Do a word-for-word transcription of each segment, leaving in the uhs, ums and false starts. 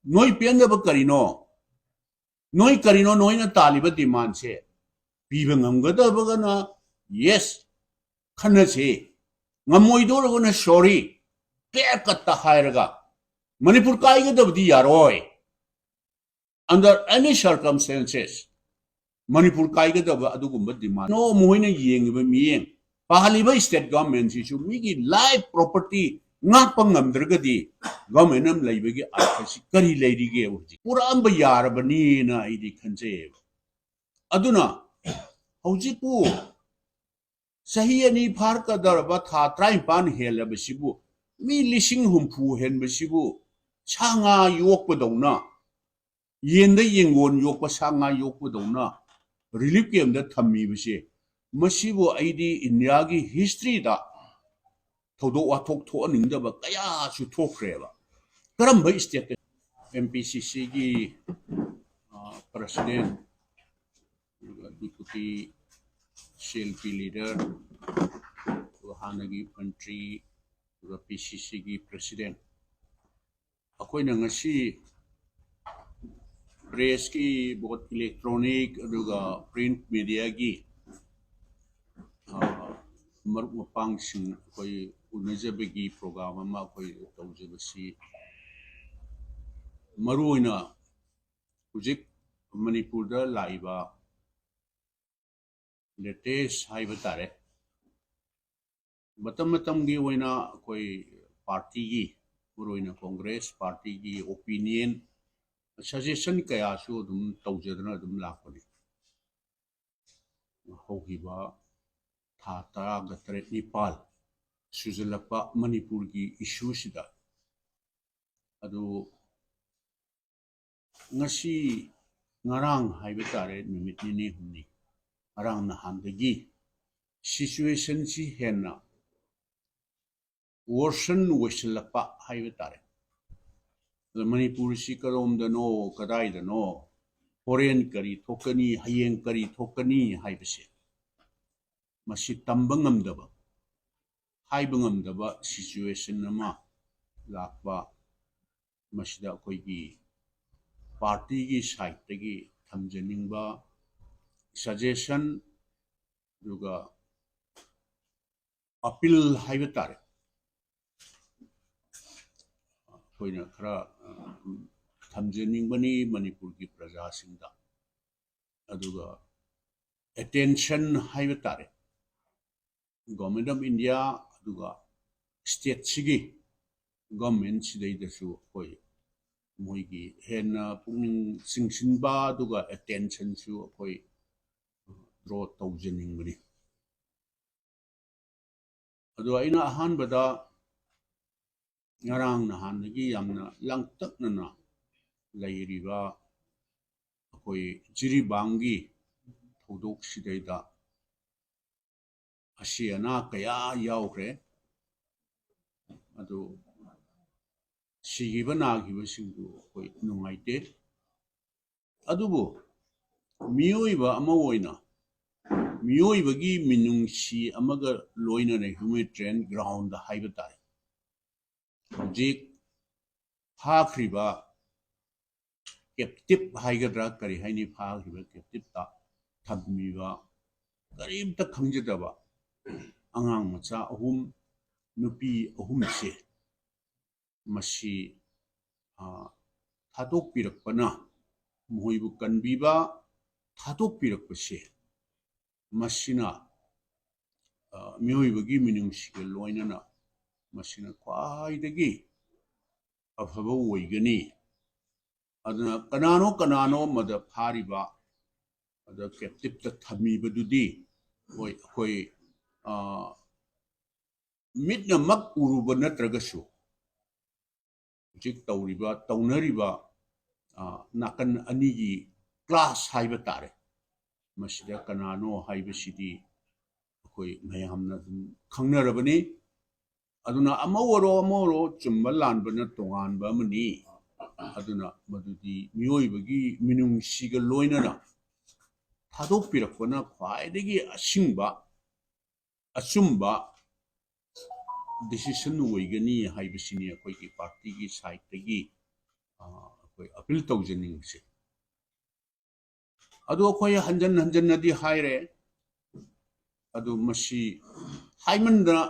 ꯅꯣꯏ ꯄꯦꯟꯗꯕ ꯀꯔꯤꯅꯣ? ꯅꯣꯏ ꯀꯔꯤꯅꯣ ꯅꯣꯏꯅ ꯇꯥꯜꯂꯤꯕ demandꯁꯦ? ꯄꯤꯕ ꯉꯝꯒꯗꯕꯒꯅ yes ꯈꯟꯅꯁꯤ, ꯉꯝꯃꯣꯏꯗꯧꯔꯒꯅ sorry, clear cutꯇ ꯍꯥꯏꯔꯒ ꯃꯅꯤꯄꯨꯔ ꯀꯥꯏꯒꯗꯕꯗꯤ ꯌꯥꯔꯣꯏ꯫ Under any circumstances ꯃꯅꯤꯄꯨꯔ ꯀꯥꯏꯒꯗꯕ ꯑꯗꯨꯒꯨꯝꯕ demand꯫ ꯅꯣ ꯃꯈꯣꯏꯅ ꯌꯦꯡꯉꯤꯕ ꯃꯤꯠꯌꯦꯡ, ꯄꯥꯍꯜꯂꯤꯕ state governmentꯁꯤꯁꯨ ꯃꯤꯒꯤ life property ꯉꯥꯛꯄ ꯉꯝꯗ꯭ꯔꯒꯗꯤ government ꯑꯃ ꯂꯩꯕꯒꯤ ꯑꯔꯊꯁꯤ ꯀꯔꯤ ꯂꯩꯔꯤꯒꯦ? ꯍꯧꯖꯤꯛ ꯄꯨꯔꯛꯑꯝꯕ ꯌꯥꯔꯕꯅꯤꯅ ꯑꯩꯗꯤ ꯈꯟꯖꯩꯌꯦꯕ꯫ ꯑꯗꯨꯅ ꯍꯧꯖꯤꯛꯄꯨ ꯆꯍꯤ ꯑꯅꯤ ꯐꯥꯔꯛꯀꯗꯧꯔꯕ, ꯊꯥ ꯇꯔꯥꯅꯤꯄꯥꯟ ꯍꯦꯜꯂꯕꯁꯤꯕꯨ, ꯃꯤ ꯂꯤꯁꯤꯡ ꯍꯨꯝꯐꯨ ꯍꯦꯟꯕꯁꯤꯕꯨ ꯁꯥ ꯉꯥ ꯌꯣꯛꯄꯗꯧꯅ, ꯌꯦꯟꯗ ꯌꯦꯡꯒꯣꯟ ꯌꯣꯛꯄ, ꯁꯥ ꯉꯥ ꯌꯣꯛꯄꯗꯧꯅ relief campꯇ ꯊꯝꯃꯤꯕꯁꯦ, ꯃꯁꯤꯕꯨ ꯑꯩꯗꯤ ꯏꯟꯗꯤꯌꯥꯒꯤ historyꯗ ꯊꯧꯗꯣꯛ ꯋꯥꯊꯣꯛ ꯊꯣꯛꯍꯟꯅꯤꯡꯗꯕ ꯀꯌꯥꯁꯨ ꯊꯣꯛꯈ꯭ꯔꯦꯕ꯫ ꯀꯔꯝꯕ stateꯇ? MPCCꯒꯤ president, ꯑꯗꯨꯒ deputy CLP leader, ꯑꯗꯨꯒ ꯍꯥꯟꯅꯒꯤ ꯃꯟꯇ꯭ꯔꯤ, ꯑꯗꯨꯒ PCCꯒꯤ president, ꯑꯩꯈꯣꯏꯅ ꯉꯁꯤ pressꯀꯤ, both electronic ꯑꯗꯨꯒ print mediaꯒꯤ, ꯑ, ꯃꯔꯨꯞ ꯃꯄꯥꯡꯁꯤꯡ ꯑꯩꯈꯣꯏ ꯎꯅꯖꯕꯒꯤ program ꯑꯃ ꯑꯩꯈꯣꯏ ꯇꯧꯖꯕꯁꯤ, ꯃꯔꯨ ꯑꯣꯏꯅ ꯍꯧꯖꯤꯛ ꯃꯅꯤꯄꯨꯔꯗ ꯂꯥꯛꯏꯕ latest ꯍꯥꯏꯕ ꯇꯥꯔꯦ, ꯃꯇꯝ ꯃꯇꯝꯒꯤ ꯑꯣꯏꯅ ꯑꯩꯈꯣꯏ partyꯒꯤ, ꯃꯔꯨ ꯑꯣꯏꯅ Congress partyꯒꯤ opinion, suggestion ꯀꯌꯥꯁꯨ ꯑꯗꯨꯝ ꯇꯧꯖꯗꯅ ꯑꯗꯨꯝ ꯂꯥꯛꯄꯅꯤ꯫ ꯍꯧꯈꯤꯕ ꯊꯥ ꯇꯔꯥꯒ ꯇꯔꯦꯠ ꯅꯤꯄꯥꯜ ꯁꯨꯖꯜꯂꯛꯄ ꯃꯅꯤꯄꯨꯔꯒꯤ issueꯁꯤꯗ, ꯑꯗꯨ ꯉꯁꯤ, ꯉꯔꯥꯡ ꯍꯥꯏꯕ ꯇꯥꯔꯦ, ꯅꯨꯃꯤꯠ ꯅꯤꯅꯤ ꯍꯨꯝꯅꯤ, ꯉꯔꯥꯡ ꯅꯍꯥꯟꯗꯒꯤ situationꯁꯤ ꯍꯦꯟꯅ worsen ꯑꯣꯏꯁꯤꯜꯂꯛꯄ ꯍꯥꯏꯕ ꯇꯥꯔꯦ꯫ ꯑꯗ ꯃꯅꯤꯄꯨꯔꯁꯤ ꯀꯔꯣꯝꯗꯅꯣ, ꯀꯗꯥꯏꯗꯅꯣ, ꯍꯣꯔꯦꯟ ꯀꯔꯤ ꯊꯣꯛꯀꯅꯤ, ꯍꯌꯦꯡ ꯀꯔꯤ ꯊꯣꯛꯀꯅꯤ ꯍꯥꯏꯕꯁꯦ, ꯃꯁꯤ ꯇꯝꯕ ꯉꯝꯗꯕ, ꯍꯥꯏꯕ ꯉꯝꯗꯕ situation ꯑꯃ ꯂꯥꯛꯄ, ꯃꯁꯤꯗ ꯑꯩꯈꯣꯏꯒꯤ ꯄꯥꯔꯇꯤꯒꯤ ꯁꯥꯏꯠꯇꯒꯤ ꯊꯝꯖꯅꯤꯡꯕ ꯁꯖꯦꯁꯟ, ꯑꯗꯨꯒ ꯑꯄꯤꯜ ꯍꯥꯏꯕ ꯇꯥꯔꯦ, ꯑꯩꯈꯣꯏꯅ ꯈꯔ, ꯑ, ꯊꯝꯖꯅꯤꯡꯕꯅꯤ ꯃꯅꯤꯄꯨꯔꯒꯤ ꯄ꯭ꯔꯖꯥꯁꯤꯡꯗ꯫ ꯑꯗꯨꯒ ꯑꯦꯇꯦꯟꯁꯟ ꯍꯥꯏꯕ ꯇꯥꯔꯦ, ꯒꯣꯔꯃꯦꯟ ꯑꯣꯐ ꯏꯟꯗꯤꯌꯥ ꯑꯗꯨꯒ ꯁ꯭ꯇꯦꯠꯁꯤꯒꯤ ꯒꯣꯔꯃꯦꯟꯁꯤꯗꯩꯗꯁꯨ ꯑꯩꯈꯣꯏ ꯃꯣꯏꯒꯤ ꯍꯦꯟꯅ ꯄꯨꯛꯅꯤꯡ ꯆꯤꯡꯁꯤꯟꯕ ꯑꯗꯨꯒ ꯑꯦꯇꯦꯟꯁꯟꯁꯨ ꯑꯩꯈꯣꯏ ꯗ꯭ꯔꯣ ꯇꯧꯖꯅꯤꯡꯕꯅꯤ꯫ ꯑꯗꯣ ꯑꯩꯅ ꯑꯍꯥꯟꯕꯗ ꯉꯔꯥꯡ ꯅꯍꯥꯟꯗꯒꯤ ꯌꯥꯝꯅ ꯂꯥꯡꯇꯛꯅꯅ ꯂꯩꯔꯤꯕ ꯑꯩꯈꯣꯏ ꯖꯤꯔꯤꯕꯥꯝꯒꯤ ꯊꯧꯗꯣꯛꯁꯤꯗꯩꯗ ꯑꯁꯤ ꯑꯅꯥ ꯀꯌꯥ ꯌꯥꯎꯈ꯭ꯔꯦ꯫ ꯑꯗꯨ ꯁꯤꯈꯤꯕ ꯅꯥꯈꯤꯕꯁꯤꯡꯗꯨ ꯑꯩꯈꯣꯏ ꯅꯨꯡꯉꯥꯏꯇꯦ꯫ ꯑꯗꯨꯕꯨ ꯃꯤꯑꯣꯏꯕ ꯑꯃ ꯑꯣꯏꯅ ꯃꯤꯑꯣꯏꯕꯒꯤ ꯃꯤꯅꯨꯡꯁꯤ ꯑꯃꯒ ꯂꯣꯏꯅꯅ ꯍ꯭ꯌꯨꯃꯦꯅꯤꯇꯦꯔꯤꯌꯟ ꯒ꯭ꯔꯥꯎꯟꯗ ꯍꯥꯏꯕ ꯇꯥꯔꯦ, ꯍꯧꯖꯤꯛ ꯐꯥꯈ꯭ꯔꯤꯕ ꯀꯦꯞꯇꯤꯞ ꯍꯥꯏꯒꯗ꯭ꯔꯥ ꯀꯔꯤ ꯍꯥꯏꯅꯤ, ꯐꯥꯈ꯭ꯔꯤꯕ ꯀꯦꯞꯇꯤꯞꯇ ꯊꯝꯃꯤꯕ ꯀꯔꯤꯝꯇ ꯈꯪꯖꯗꯕ ꯑꯉꯥꯡ ꯃꯆꯥ ꯑꯍꯨꯝ, ꯅꯨꯄꯤ ꯑꯍꯨꯝꯁꯦ ꯃꯁꯤ, ꯑ, ꯊꯥꯗꯣꯛꯄꯤꯔꯛꯄꯅ, ꯃꯈꯣꯏꯕꯨ ꯀꯟꯕꯤꯕ ꯊꯥꯗꯣꯛꯄꯤꯔꯛꯄꯁꯦ, ꯃꯁꯤꯅ, ꯑ, ꯃꯤꯑꯣꯏꯕꯒꯤ ꯃꯤꯅꯨꯡꯁꯤꯒ ꯂꯣꯏꯅꯅ ꯃꯁꯤꯅ ꯈ꯭ꯋꯥꯏꯗꯒꯤ ꯑꯐꯕ ꯑꯣꯏꯒꯅꯤ꯫ ꯑꯗꯨꯅ ꯀꯅꯥꯅꯣ ꯀꯅꯥꯅꯣ ꯃꯗ ꯐꯥꯔꯤꯕ, ꯑꯗ ꯀꯦꯞꯇꯤꯞꯇ ꯊꯝꯃꯤꯕꯗꯨꯗꯤ, ꯍꯣꯏ, ꯑꯩꯈꯣꯏ, ꯑ, ꯃꯤꯠꯅꯃꯛ ꯎꯔꯨꯕ ꯅꯠꯇ꯭ꯔꯒꯁꯨ ꯍꯧꯖꯤꯛ ꯇꯧꯔꯤꯕ, ꯇꯧꯅꯔꯤꯕ, ꯑ, ꯅꯥꯀꯟ ꯑꯅꯤꯒꯤ ꯀ꯭ꯂꯥꯁ ꯍꯥꯏꯕ ꯇꯥꯔꯦ, ꯃꯁꯤꯗ ꯀꯅꯥꯅꯣ ꯍꯥꯏꯕꯁꯤꯗꯤ ꯑꯩꯈꯣꯏ ꯃꯌꯥꯝꯅ ꯑꯗꯨꯝ ꯈꯪꯅꯔꯕꯅꯤ꯫ ꯑꯗꯨꯅ ꯑꯃ ꯑꯣꯏꯔꯣ ꯑꯃ ꯑꯣꯏꯔꯣ, ꯆꯨꯝꯕ ꯂꯥꯟꯕꯅ ꯇꯣꯉꯥꯟꯕ ꯑꯃꯅꯤ꯫ ꯑꯗꯨꯅ ꯃꯗꯨꯗꯤ ꯃꯤꯑꯣꯏꯕꯒꯤ ꯃꯤꯅꯨꯡꯁꯤꯒ ꯂꯣꯏꯅꯅ ꯊꯥꯗꯣꯛꯄꯤꯔꯛꯄꯅ ꯈ꯭ꯋꯥꯏꯗꯒꯤ ꯑꯁꯤꯡꯕ, ꯑꯆꯨꯝꯕ ꯗꯤꯁꯤꯁꯟ ꯑꯣꯏꯒꯅꯤ ꯍꯥꯏꯕꯁꯤꯅꯤ ꯑꯩꯈꯣꯏꯒꯤ ꯄꯥꯔꯇꯤꯒꯤ ꯁꯥꯏꯠꯇꯒꯤ ꯑ, ꯑꯩꯈꯣꯏ ꯑꯄꯤꯜ ꯇꯧꯖꯅꯤꯡꯕꯁꯦ꯫ ꯑꯗꯨ ꯑꯩꯈꯣꯏ ꯍꯟꯖꯟ ꯍꯟꯖꯟꯅꯗꯤ ꯍꯥꯏꯔꯦ꯫ ꯑꯗꯨ ꯃꯁꯤ ꯍꯥꯏꯃꯟꯗꯅ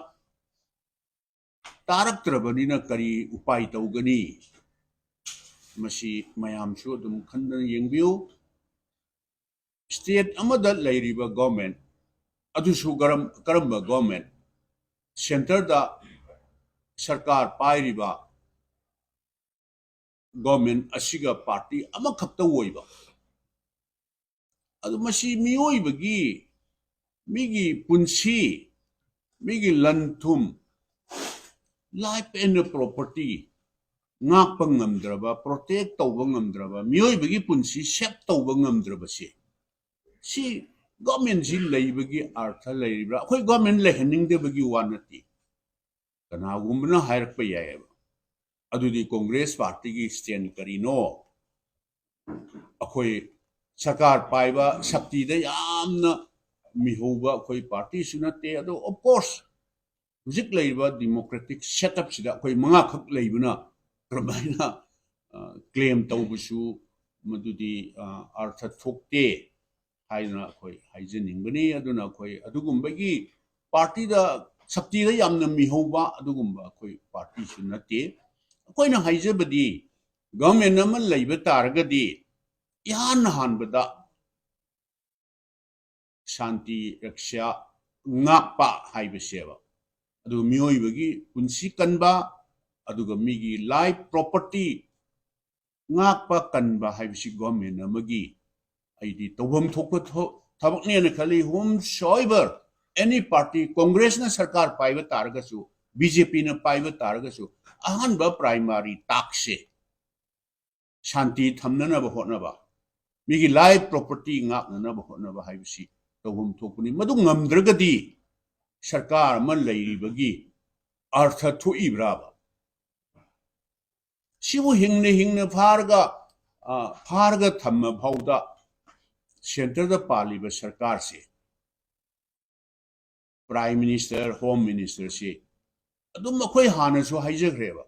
ꯇꯥꯔꯛꯇ꯭ꯔꯕꯅꯤꯅ ꯀꯔꯤ ꯎꯄꯥꯏ ꯇꯧꯒꯅꯤ? ꯃꯁꯤ ꯃꯌꯥꯝꯁꯨ ꯑꯗꯨꯝ ꯈꯟꯗꯅ ꯌꯦꯡꯕꯤꯌꯨ꯫ State ꯑꯃꯗ ꯂꯩꯔꯤꯕ government ꯑꯗꯨꯁꯨ ꯀꯔꯝ-, ꯀꯔꯝꯕ government? Centreꯗ ꯁꯔꯀꯥꯔ ꯄꯥꯏꯔꯤꯕ government ꯑꯁꯤꯒ party ꯑꯃꯈꯛꯇ ꯑꯣꯏꯕ꯫ ꯑꯗꯨ ꯃꯁꯤ ꯃꯤꯑꯣꯏꯕꯒꯤ, ꯃꯤꯒꯤ ꯄꯨꯟꯁꯤ, ꯃꯤꯒꯤ ꯂꯟ-ꯊꯨꯝ, life and property ꯉꯥꯛꯄ ꯉꯝꯗ꯭ꯔꯕ, protect ꯇꯧꯕ ꯉꯝꯗ꯭ꯔꯕ, ꯃꯤꯑꯣꯏꯕꯒꯤ ꯄꯨꯟꯁꯤ save ꯇꯧꯕ ꯉꯝꯗ꯭ꯔꯕꯁꯦ, ꯁꯤ governmentꯁꯤ ꯂꯩꯕꯒꯤ ꯑꯔꯊ ꯂꯩꯔꯤꯕ꯭ꯔꯥ? ꯑꯩꯈꯣꯏ government ꯂꯩꯍꯟꯅꯤꯡꯗꯕꯒꯤ ꯋꯥ ꯅꯠꯇꯦ꯫ ꯀꯅꯥꯒꯨꯝꯕꯅ ꯍꯥꯏꯔꯛꯄ ꯌꯥꯏꯑꯕ, "ꯑꯗꯨꯗꯤ Congress partyꯒꯤ stand ꯀꯔꯤꯅꯣ? ꯑꯩꯈꯣꯏ ꯁꯔꯀꯥꯔ ꯄꯥꯏꯕ ꯁꯛꯇꯤꯗ ꯌꯥꯝꯅ ꯃꯤꯍꯧꯕ ꯑꯩꯈꯣꯏ partyꯁꯨ ꯅꯠꯇꯦ꯫" ꯑꯗꯣ of course, ꯍꯧꯖꯤꯛ ꯂꯩꯔꯤꯕ democratic setupꯁꯤꯗ ꯑꯩꯈꯣꯏ ꯃꯉꯥꯈꯛ ꯂꯩꯕꯅ ꯀꯔꯝꯍꯥꯏꯅ, ꯑ, claim ꯇꯧꯕꯁꯨ ꯃꯗꯨꯗꯤ, ꯑ, ꯑꯔꯊ ꯊꯣꯛꯇꯦ ꯍꯥꯏꯗꯅ ꯑꯩꯈꯣꯏ ꯍꯥꯏꯖꯅꯤꯡꯕꯅꯤ꯫ ꯑꯗꯨꯅ ꯑꯩꯈꯣꯏ ꯑꯗꯨꯒꯨꯝꯕꯒꯤ partyꯗ, ꯁꯛꯇꯤꯗ ꯌꯥꯝꯅ ꯃꯤꯍꯧꯕ ꯑꯗꯨꯒꯨꯝꯕ ꯑꯩꯈꯣꯏ partyꯁꯨ ꯅꯠꯇꯦ꯫ ꯑꯩꯈꯣꯏꯅ ꯍꯥꯏꯖꯕꯗꯤ government ꯑꯃ ꯂꯩꯕ ꯇꯥꯔꯒꯗꯤ ꯏꯍꯥꯟ ꯍꯥꯟꯕꯗ ꯁꯥꯟꯇꯤ ꯔꯛꯁꯥ ꯉꯥꯛꯄ ꯍꯥꯏꯕꯁꯦꯕ, ꯑꯗꯨꯒ ꯃꯤꯑꯣꯏꯕꯒꯤ ꯄꯨꯟꯁꯤ ꯀꯟꯕ, ꯑꯗꯨꯒ ꯃꯤꯒꯤ life property ꯉꯥꯛꯄ ꯀꯟꯕ ꯍꯥꯏꯕꯁꯤ government ꯑꯃꯒꯤ ꯑꯩꯗꯤ ꯇꯧꯐꯝ ꯊꯣꯛꯄ ꯊꯣ-, ꯊꯕꯛꯅꯦꯅ ꯈꯜꯂꯤ꯫ Whomsoever, any party, Congressꯅ ꯁꯔꯀꯥꯔ ꯄꯥꯏꯕ ꯇꯥꯔꯒꯁꯨ, BJPꯅ ꯄꯥꯏꯕ ꯇꯥꯔꯒꯁꯨ, ꯑꯍꯥꯟꯕ primary taskꯁꯦ ꯁꯥꯟꯇꯤ ꯊꯝꯅꯅꯕ ꯍꯣꯠꯅꯕ, ꯃꯤꯒꯤ life property ꯉꯥꯛꯅꯅꯕ ꯍꯣꯠꯅꯕ ꯍꯥꯏꯕꯁꯤ ꯇꯧꯐꯝ ꯊꯣꯛꯄꯅꯤ꯫ ꯃꯗꯨ ꯉꯝꯗ꯭ꯔꯒꯗꯤ ꯁꯔꯀꯥꯔ ꯑꯃ ꯂꯩꯔꯤꯕꯒꯤ ꯑꯔꯊ ꯊꯣꯛꯏꯕ꯭ꯔꯥꯕ? ꯁꯤꯕꯨ ꯍꯤꯡꯅ ꯍꯤꯡꯅ ꯐꯥꯔꯒ, ꯑ, ꯐꯥꯔꯒ ꯊꯝꯃ ꯐꯥꯎꯗ centreꯗ ꯄꯥꯜꯂꯤꯕ ꯁꯔꯀꯥꯔꯁꯦ, Prime Minister, Home Ministerꯁꯤ ꯑꯗꯨꯝ ꯑꯩꯈꯣꯏ ꯍꯥꯟꯅꯁꯨ ꯍꯥꯏꯖꯈ꯭ꯔꯦꯕ,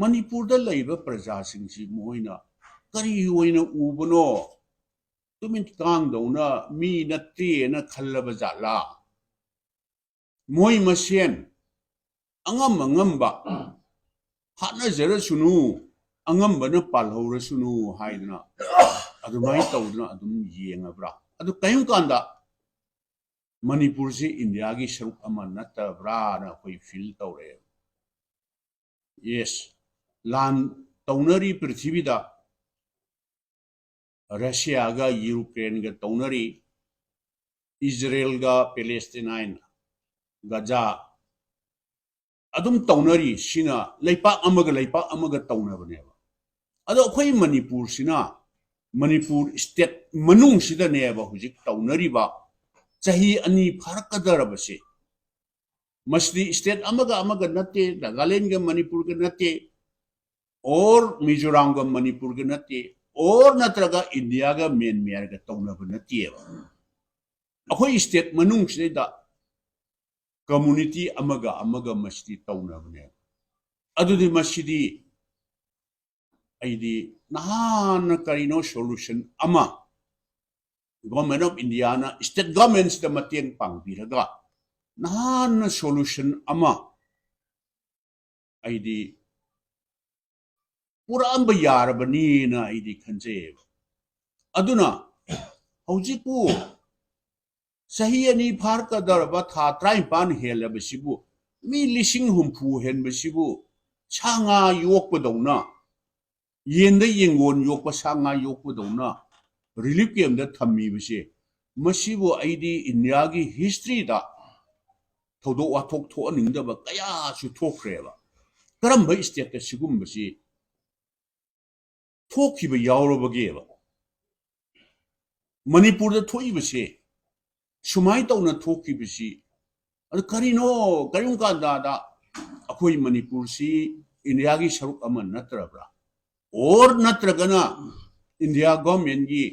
ꯃꯅꯤꯄꯨꯔꯗ ꯂꯩꯕ ꯄ꯭ꯔꯖꯥꯁꯤꯡꯁꯤ ꯃꯈꯣꯏꯅ ꯀꯔꯤ ꯑꯣꯏꯅ ꯎꯕꯅꯣ? ꯇꯨꯃꯤꯟ ꯀꯥꯡꯗꯧꯅ ꯃꯤ ꯅꯠꯇꯦꯅ ꯈꯜꯂꯕ ꯖꯥꯠꯂꯥ? ꯃꯣꯏ ꯃꯁꯦꯟ ꯑꯉꯝ ꯑꯉꯝꯕ ꯍꯥꯠꯅꯖꯔꯁꯅꯨ, ꯑꯉꯝꯕꯅ ꯄꯥꯜꯍꯧꯔꯁꯅꯨ ꯍꯥꯏꯗꯅ ꯑꯗꯨꯃꯥꯏꯅ ꯇꯧꯗꯅ ꯑꯗꯨꯝ ꯌꯦꯡꯉꯕ꯭ꯔꯥ? ꯑꯗꯨ ꯀꯔꯤꯒꯨꯝꯕ ꯀꯥꯟꯗ ꯃꯅꯤꯄꯨꯔꯁꯤ ꯏꯟꯗꯤꯌꯥꯒꯤ ꯁꯔꯨꯛ ꯑꯃ ꯅꯠꯇꯕ꯭ꯔꯥꯅ ꯑꯩꯈꯣꯏ ꯐꯤꯜ ꯇꯧꯔꯛꯑꯦꯕ꯫ ꯌꯦꯁ, ꯂꯥꯟ ꯇꯧꯅꯔꯤ ꯄ꯭ꯔꯤꯊꯤꯕꯤꯗ, ꯔꯁꯤꯌꯥꯒ ꯌꯨꯀ꯭ꯔꯦꯟꯒ ꯇꯧꯅꯔꯤ, ꯏꯖꯔꯦꯜꯒ ꯄꯦꯂꯦꯁꯇꯤꯅꯥꯏꯟ, ꯒꯖꯥ, ꯑꯗꯨꯝ ꯇꯧꯅꯔꯤ꯫ ꯁꯤꯅ ꯂꯩꯄꯥꯛ ꯑꯃꯒ ꯂꯩꯄꯥꯛ ꯑꯃꯒ ꯇꯧꯅꯕꯅꯦꯕ꯫ ꯑꯗꯣ ꯑꯩꯈꯣꯏ ꯃꯅꯤꯄꯨꯔꯁꯤꯅ, ꯃꯅꯤꯄꯨꯔ ꯁ꯭ꯇꯦꯠ ꯃꯅꯨꯡꯁꯤꯗꯅꯦꯕ ꯍꯧꯖꯤꯛ ꯇꯧꯅꯔꯤꯕ ꯆꯍꯤ ꯑꯅꯤ ꯐꯥꯔꯛꯀꯗꯧꯔꯕꯁꯦ꯫ ꯃꯁꯤꯗꯤ ꯁ꯭ꯇꯦꯠ ꯑꯃꯒ ꯑꯃꯒ ꯅꯠꯇꯦ, ꯅꯥꯒꯥꯂꯦꯟꯒ ꯃꯅꯤꯄꯨꯔꯒ ꯅꯠꯇꯦ, ꯑꯣꯔ ꯃꯤꯖꯣꯔꯥꯝꯒ ꯃꯅꯤꯄꯨꯔꯒ ꯅꯠꯇꯦ, ꯑꯣꯔ ꯅꯠꯇ꯭ꯔꯒ ꯏꯟꯗꯤꯌꯥꯒ ꯃ꯭ꯌꯥꯟꯃꯥꯔꯒ ꯇꯧꯅꯕ ꯅꯠꯇꯦꯕ꯫ ꯑꯩꯈꯣꯏ ꯁ꯭ꯇꯦꯠ ꯃꯅꯨꯡꯁꯤꯗꯩꯗ ꯀꯝꯃꯨꯅꯤꯇꯤ ꯑꯃꯒ ꯑꯃꯒ ꯃꯁꯤꯗꯤ ꯇꯧꯅꯕꯅꯦꯕ꯫ ꯑꯗꯨꯗꯤ ꯃꯁꯤꯗꯤ ꯑꯩꯗꯤ ꯅꯍꯥꯟꯅ ꯀꯔꯤꯅꯣ ꯁꯣꯂꯨꯁꯟ ꯑꯃ ꯒꯣꯔꯃꯦꯟ ꯑꯣꯐ ꯏꯟꯗꯤꯌꯥꯅ ꯁ꯭ꯇꯦꯠ ꯒꯣꯔꯃꯦꯟꯁꯤꯗ ꯃꯇꯦꯡ ꯄꯥꯡꯕꯤꯔꯒ ꯅꯍꯥꯟꯅ ꯁꯣꯂꯨꯁꯟ ꯑꯃ ꯑꯩꯗꯤ ꯄꯨꯔꯛꯑꯝꯕ ꯌꯥꯔꯕꯅꯤꯅ ꯑꯩꯗꯤ ꯈꯟꯖꯩꯌꯦꯕ꯫ ꯑꯗꯨꯅ ꯍꯧꯖꯤꯛꯄꯨ ꯆꯍꯤ ꯑꯅꯤ ꯐꯥꯔꯛꯀꯗꯧꯔꯕ ꯊꯥ ꯇꯔꯥꯅꯤꯄꯥꯟ ꯍꯦꯜꯂꯕꯁꯤꯕꯨ, ꯃꯤ ꯂꯤꯁꯤꯡ ꯍꯨꯝꯐꯨ ꯍꯦꯟꯕꯁꯤꯕꯨ ꯁꯥ ꯉꯥ ꯌꯣꯛꯄꯗꯧꯅ, ꯌꯦꯟꯗ ꯌꯦꯡꯒꯣꯟ ꯌꯣꯛꯄ, ꯁꯥ ꯉꯥ ꯌꯣꯛꯄꯗꯧꯅ ꯔꯤꯂꯤꯐ ꯀꯦꯝꯗ ꯊꯝꯃꯤꯕꯁꯦ, ꯃꯁꯤꯕꯨ ꯑꯩꯗꯤ ꯏꯟꯗꯤꯌꯥꯒꯤ ꯍꯤꯁꯇ꯭ꯔꯤꯗ ꯊꯧꯗꯣꯛ ꯋꯥꯊꯣꯛ ꯊꯣꯛꯍꯟꯅꯤꯡꯗꯕ ꯀꯌꯥꯁꯨ ꯊꯣꯛꯈ꯭ꯔꯦꯕ꯫ ꯀꯔꯝꯕ ꯁ꯭ꯇꯦꯠꯇ ꯁꯤꯒꯨꯝꯕꯁꯤ ꯊꯣꯛꯈꯤꯕ ꯌꯥꯎꯔꯕꯒꯦꯕ? ꯃꯅꯤꯄꯨꯔꯗ ꯊꯣꯛꯏꯕꯁꯦ, ꯁꯨꯃꯥꯏꯅ ꯇꯧꯅ ꯊꯣꯛꯈꯤꯕꯁꯤ, ꯑꯗꯨ ꯀꯔꯤꯅꯣ? ꯀꯔꯤꯒꯨꯝꯕ ꯀꯥꯟꯗꯗ ꯑꯩꯈꯣꯏ ꯃꯅꯤꯄꯨꯔꯁꯤ ꯏꯟꯗꯤꯌꯥꯒꯤ ꯁꯔꯨꯛ ꯑꯃ ꯅꯠꯇ꯭ꯔꯕ꯭ꯔꯥ? ꯑꯣꯔ ꯅꯠꯇ꯭ꯔꯒꯅ ꯏꯟꯗꯤꯌꯥ ꯒꯣꯔꯃꯦꯟꯒꯤ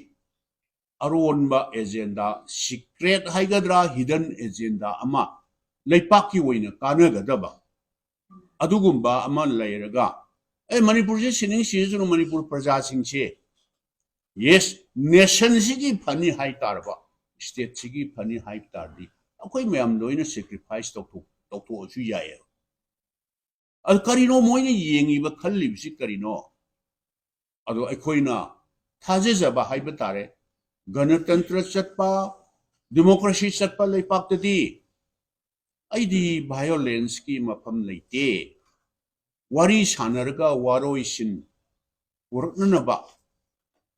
ꯑꯔꯣꯟꯕ ꯑꯦꯖꯦꯟꯗꯥ, ꯁꯤꯀ꯭ꯔꯦꯠ ꯍꯥꯏꯒꯗ꯭ꯔꯥ, ꯍꯤꯗꯟ ꯑꯦꯖꯦꯟꯗꯥ ꯑꯃ, ꯂꯩꯄꯥꯛꯀꯤ ꯑꯣꯏꯅ ꯀꯥꯟꯅꯒꯗꯕ ꯑꯗꯨꯒꯨꯝꯕ ꯑꯃ ꯂꯩꯔꯒ ꯑꯦ, ꯃꯅꯤꯄꯨꯔꯁꯦ ꯁꯤꯅꯤꯡ ꯁꯤꯖꯁꯅꯨ, ꯃꯅꯤꯄꯨꯔ ꯄ꯭ꯔꯖꯥꯁꯤꯡꯁꯦ, ꯌꯦꯁ, ꯅꯦꯁꯟꯁꯤꯒꯤ ꯐꯅꯤ ꯍꯥꯏ ꯇꯥꯔꯕ, ꯁ꯭ꯇꯦꯠꯁꯤꯒꯤ ꯐꯅꯤ ꯍꯥꯏ ꯇꯥꯔꯗꯤ, ꯑꯩꯈꯣꯏ ꯃꯌꯥꯝ ꯂꯣꯏꯅ ꯁꯦꯀ꯭ꯔꯤꯐꯥꯏꯁ ꯇꯧꯊꯣꯛ ꯇꯧꯊꯣꯛꯑꯁꯨ ꯌꯥꯏꯌꯦꯕ꯫ ꯑꯗꯨ ꯀꯔꯤꯅꯣ ꯃꯣꯏꯅ ꯌꯦꯡꯉꯤꯕ, ꯈꯜꯂꯤꯕꯁꯤ ꯀꯔꯤꯅꯣ? ꯑꯗꯣ ꯑꯩꯈꯣꯏꯅ ꯊꯥꯖꯖꯕ ꯍꯥꯏꯕ ꯇꯥꯔꯦ, ꯒꯅꯇꯟꯇ꯭ꯔ ꯆꯠꯄ, ꯗꯤꯃꯣꯀ꯭ꯔꯦꯁꯤ ꯆꯠꯄ ꯂꯩꯄꯥꯛꯇꯗꯤ ꯑꯩꯗꯤ ꯚꯥꯏꯑꯣꯂꯦꯟꯁꯀꯤ ꯃꯐꯝ ꯂꯩꯇꯦ꯫ ꯋꯥꯔꯤ ꯁꯥꯟꯅꯔꯒ ꯋꯥꯔꯣꯏꯁꯤꯟ ꯄꯨꯔꯛꯅꯅꯕ,